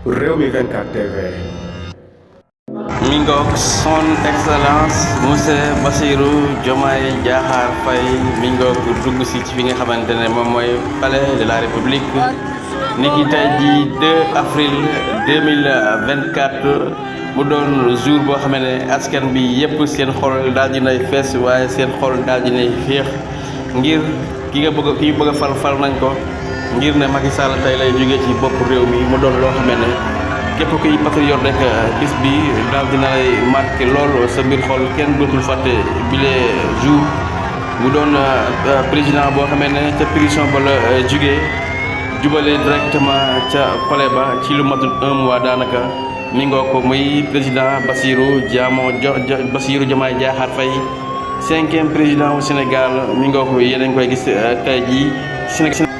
Rewmi 24 TV. mi ngoog son excellence monsieur Bassirou Diomaye Diakhar Faye mi ngoog dugg si ci fi nga xamante ne moom mooy palais de la république niki tey ji 2 avril 2024 mu doon jour boo xam ne askan bi yépp seen xol daal dinay fees waaye seen xol daal dinay féex ngir ki ñu bëgg a fal nañ ko ngir ne Macky Sall tey lay jógee ci bopp réew mi mu doon loo xam ne képp kuy patriote rek bis bi daal dina lay marqué lool sa mbir xol kenn dootul fàtte bile jour mu doon président boo xamee ne ca prison ba la jugee jubale directement ca palais ba ci lu matul 1 mois daanaka mi ngoo ko muy président Bassirou Diomaye Diakhar Faye 5e président au Sénégal mi ngoo ko yéen a ngi koy gis tey jii